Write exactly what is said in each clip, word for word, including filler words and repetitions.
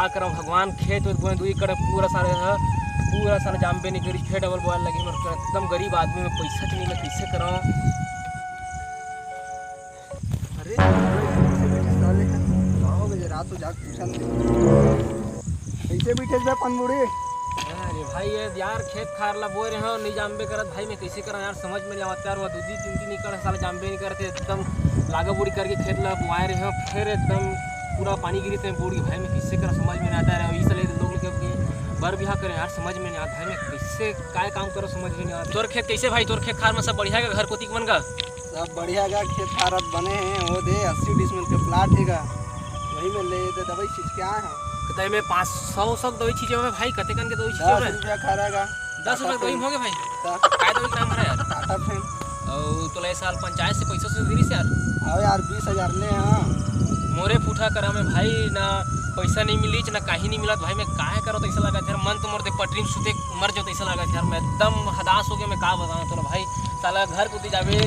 का करव भगवान, खेत वेत बोए दू एकड़ पूरा सारा ह, पूरा सारा जामबे नहीं करी, फेर डबल बोए लगी। मैं एकदम गरीब आदमी, मैं पैसा के नहीं, मैं कैसे करव? अरे, कैसे बैठे साले? का हो गए? रात हो जाग पूछा नहीं। कैसे बैठे बे पनमुड़ी? अरे भाई, ये यार खेत खार ला बोए रहे हो, नहीं जामबे करत भाई, मैं कैसे करा यार, समझ में नहीं आवत यार। वो दू दी तीन तीन एकड़ साला जामबे नहीं करते, एकदम लागा बुड़ी करके खेत ला बोआए रहे हो, फिर एकदम पूरा पानी गिरी थे बूढ़ के भाई, मैं कैसे करा, समझ में नहीं आता रहे। इस लिए लोग लेके अपने बर बिहा करे यार, समझ में नहीं आता भाई, मैं कैसे काय काम करो, समझ में नहीं आता। तोर खेत कैसे भाई, तोर खेत खार में सब बढ़िया का, घर कोती मन का? सब बढ़िया गा, खेत खारत बने हैं, वो दे अस्सी डिसमिल के प्लाट है गा, वही में ले दे दवाई छींच के आए हैं। कतई में पाँच सौ सौ दवाई छींचे हो भाई, कते कन के दवाई छींचे हो? दस रुपया खा रहा गा। दस रुपया दवाई हो गए भाई। का? काय दवाई के नाम हरा यार? टाटा फेम। और तोला इस साल पंचायत से पैसा से गिरी यार? हाँ यार, बीस हजार ले हाँ। मोरे पुठा करा में भाई ना पैसा नहीं मिलीच ना कहीं नहीं मिला भाई, मैं काय करो तो ऐसा लगा यार, मन तो मोर दे पटरी में सुते मर जाओ तो ऐसा लगा यार, मैं एकदम हदास हो गया, मैं का बताऊँ तोला भाई। साला घर कोती जाबे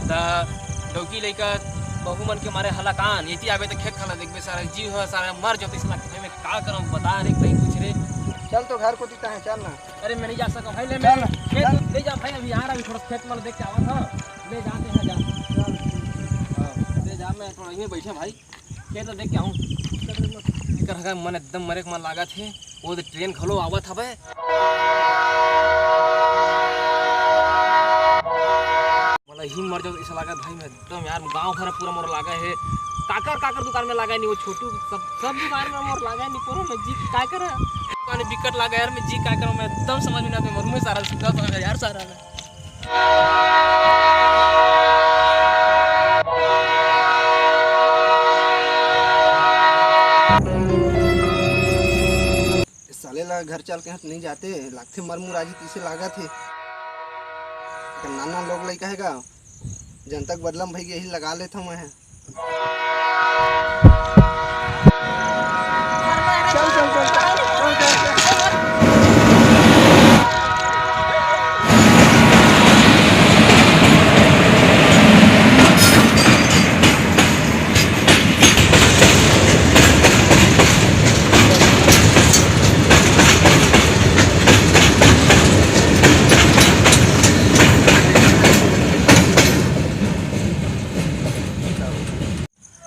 त डौकी लइका बहू मन के मारे हलाकान, एती आबे त खेत खाना देखबे, सारा जीव ह सारा मर जतई, साला भाई मैं का करम बता रे, कहीं कुछ रे। चल तो घर कोती तहे चल ना। अरे मैं नहीं जा सकम भाई, ले चल, मैं खेत चल। ले जा भाई, अभी आ रहा, अभी थोड़ा खेत वाला देख के आवा था, ले जाते हैं जा। चल। हाँ, ले जा, मैं थोड़ा यहीं बैठे भाई। खेत देख के आऊँ। एकर हगा मन एकदम मरे के मन लागत हे। वो दे ट्रेन घलो आवत हवे। मोला ही मर जाओ ऐसा लागत भाई, मैं एकदम यार गांव घर पूरा मोर लागा है। काकर काकर दुकान में लागा नहीं, वो छोटू सब सब दुकान में मोर लागा नहीं, पूरा मैं जी काय कर दुकान बिकट लागा यार, मैं जी काय करूँ, मैं एकदम समझ में नहीं आता, मरूँ मैं सारा सुखा समझ यार सारा मैं। साले ला घर चल के हाथ नहीं जाते, लागथे मर मुराजी तीसे लागत हे। नाना लोग लइका हे गा, जनता के बदलम भाई यही लगा लेता मैं।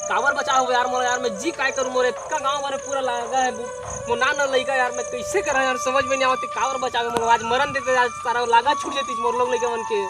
काबर बचाव हो यार मोला यार, मैं जी काय करूं, मोर इतना गांव भर पूरा लागा है, मो नान लइका यार, मैं कैसे करा यार, समझ में नहीं आवत, काबर बचावे मोला, आज मरन देते यार, सारा लागा छूट जाती मोर लोग लइका मन के।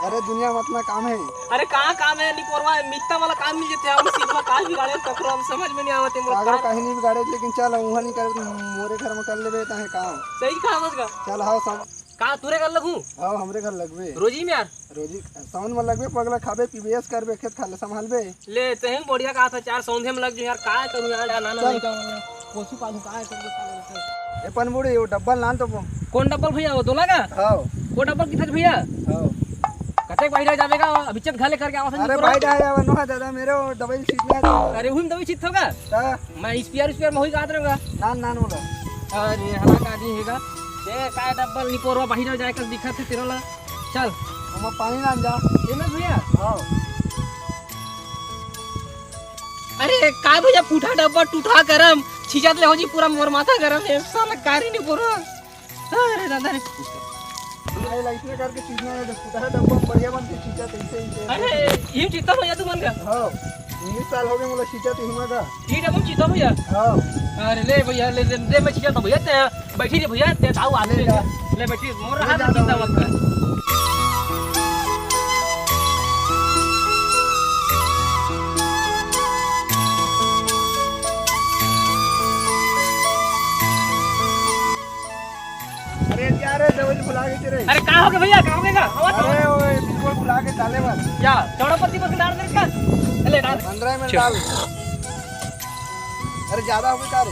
अरे दुनिया में इतना काम है। अरे कहाँ काम है निपोरवा, मित्ता वाला काम मिल जाते हैं, हम सीधवा काज बिगाड़े ककरो, हम समझ में नहीं आवत मोला। काहे नहीं बिगाड़े, लेकिन चल वहाँ नहीं करे, मोरे घर में कर लेबे तहे काम। सही कहा बस का। चल हाँ सब। का तोरे घर लगू? हाँ हमरे घर लगबे। रोजी में यार। रोजी सावन में लगबे, पगला खाबे पीबे, ऐश करबे, खेत खार ला संभालबे। ले, तेहू बढ़िया कहा था, चार सौंधे में लग जो यार, का करूँ यार, नाना चल। लइका मन, पोसू पालू, का करूँ, का करूँ? ए पनबुड़ी, वो डब्बल लान तो वो। कौन डब्बल भैया, वो दोला का? हाँ। वो डब्बल कितना भैया? हाँ। कतेक बाहिर जाबे का? अभी चल घाले करके आवाज अरे भाई, डाय आवा नो दादा, मेरे वो दवाई छीटना है तो। अरे, उही में दवाई छीट होगा? हाँ। मैं स्पेयर, स्पेयर में होई का रहूँगा। नान, नान बोला। अरे, हला का नहीं हैगा। ए, काय डब्बल निपोरवा बाहिर जाए कर दिखत है तेरा ला। चल। हम पानी लान जा। एमे भैया। हाँ। अरे, का भैया, फूटा डब्बा टूटा गरम, छीजत ले हो जी पूरा मोर माथा गरम है, साला कारी नहीं बोरो। अरे दादा रे। भाई, लाइट में करके छीजना है, फूटा डब्बा बढ़िया बन के छीजत ऐसे ही से। अरे, ये चीता भैया तू मन का? हाँ। उन्नीस साल हो गए मोला छीजत ही हुआ का। ठीक है, हम चीता भैया। हाँ। अरे ले भैया, ले, ले, ले, मैं छीजत हूँ भैया, ते बैठी रे भैया, ते ताऊ आते ले जा। ले बैठी, मोर ले हाथ जा, में चिंता ले मत जा। कर। अरे जा रे, दवाई भुला गई रे। अरे का हो गया भैया, का हो गया? हवा तो अरे ओए, बिल्कुल भुला के डाले बस। क्या? चौड़ा पत्ती बस डाल दे इसका। ले डाल। पन्द्रह एम एल चल। डाल। अरे ज्यादा हो गई का रे?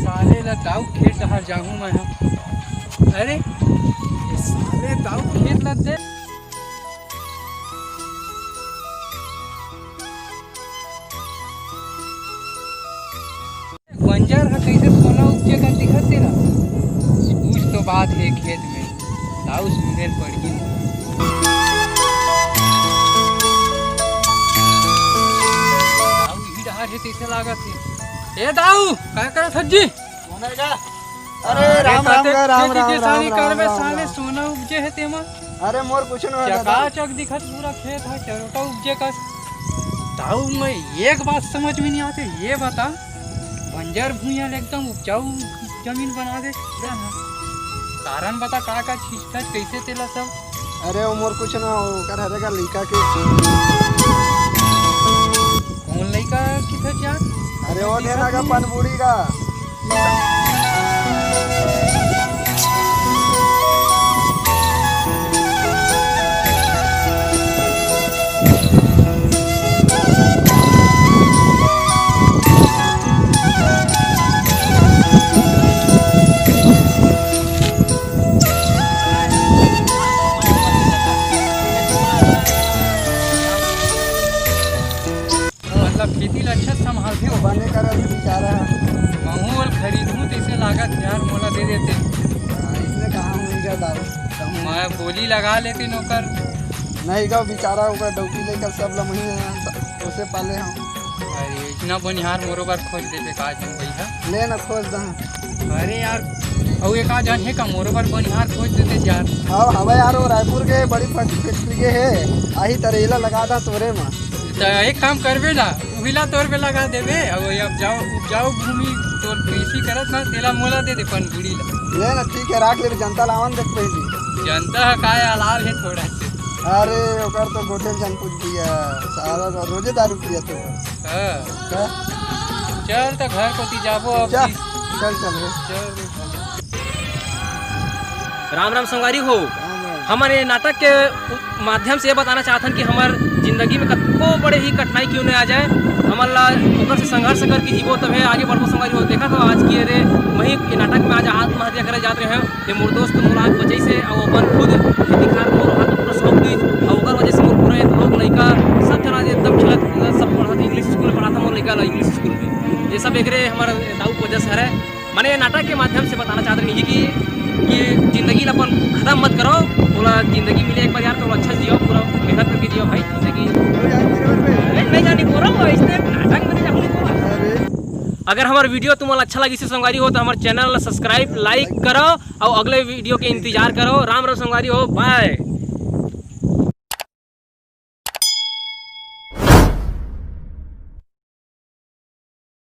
साले ला दाऊ खेत डहार जाहूं मैं हम। अरे, ये साले दाऊ खेत ला दे। बंजर ह कइसे सोना उपजे का दिखत हे ना? कुछ तो बात हे खेत में, दाऊ सुंदर पड़गी। दाऊ हे तइसे लागत हे। ए दाऊ, का करत हस जी? कोन हे का? अरे, अरे, राम, राम कते का, राम, खेती राम, किसानी राम, करबे, राम, साले राम। सोना उपजे हे तेमा। अरे, मोर कुछ नहीं होय दादा। चकाचक दिखत पूरा खेत हे, चरोटा उपजे कस। दाऊ, मैं एक बात समझ में नहीं आते, ये बता, बंजर भुइयां ले एकदम उपजाऊ जमीन बना दे। कारण बता, का का छींचथस, कइसे तेला सब? अरे, वो मोर कुछ ना, ओकर हरे का लइका के। कौन लइका किथे क्या? अरे, वो देना का पनबुड़ी का। मतलब खेती ल अच्छा संभालथे वो। बने करत हे बेचारा। महूं ओला खरीदहूं तइसे लागत यार, मोला दे देते। हाँ, इसने कहा हूँ इधर दारू। मैं बोली लगा लेते नौकर। नहीं गा बेचारा, ओकर डौकी लेकर सब लमही है, सब उसे पाले हम। अरे, इतना बनिहार मोरो बर खोज देबे का आज हम पइसा? ले ना, खोज दहा। अरे यार, अउ एक आध झन हे का मोरो बर बनिहार खोज देते यार? हाँ, हवे यार, वो रायपुर के बड़ी फैक्ट्री के हे, आही तरे एला लगा दा तोरे मा। त एक काम करबे ला, उहिला तोर पे लगा देबे, अउ ये उपजाऊ, उपजाऊ भूमि तोर कृषि करत ना, तेला मोला दे दे पनबुड़ी ला। ले ना, ठीक है, राख ले, जनता लावन देख पहली। जनता ह काय अलाव हे थोड़ा से। अरे, ओकर तो गोठे झन पूछ दिया, सारा रो-, रोजे दारू पिया तो। हाँ। का? चल त घर कोती जाबो अब चल, की। चल, चल रे। चल रे। राम राम संगवारी हो। राम राम। हमन ये नाटक के उ-, माध्यम से ये बताना चाहथन कि हमर जिंदगी में कतको बड़े ही कठिनाई क्यों नहीं आ जाए, हमन ला ओकर से संघर्ष करके जीबो, तभे आगे बढ़बो संगवारी हो। देखा तो आज की अरे वही ये नाटक में आज आत्महत्या करे जात रहे हैं। ये मोर दोस्त मोला आज बचाइस हे, अउ अपन खुद खेती खार मोर हाथ पूरा सौंप दीस, अउ ओकर वजह से मोर पूरा ये लोग लइका सब जना जे एकदम खिलत, सब पढ़त इंग्लिश स्कूल में पढ़ाथा मोर लइका ला इंग्लिश स्कूल में। ये सब एकरे हमर दाऊ के वजह से हरे। माने ये नाटक के माध्यम से बताना चाहत रही कि, कि जिंदगी ला अपन खत्म मत करो, ओला जिंदगी मिले एक बार यार, तो ओला अच्छा से जियो, पूरा मेहनत करके जियो भाई जिंदगी। अरे नहीं जानी बोलो, इसने नाटक में जाहूं नहीं बोला। अगर हमर वीडियो तुमन ला अच्छा लगिस हे संगवारी हो, तो हमर चैनल ला सब्सक्राइब, लाइक करो। अउ अगले वीडियो के इंतजार करो। राम राम संगवारी हो, बाय।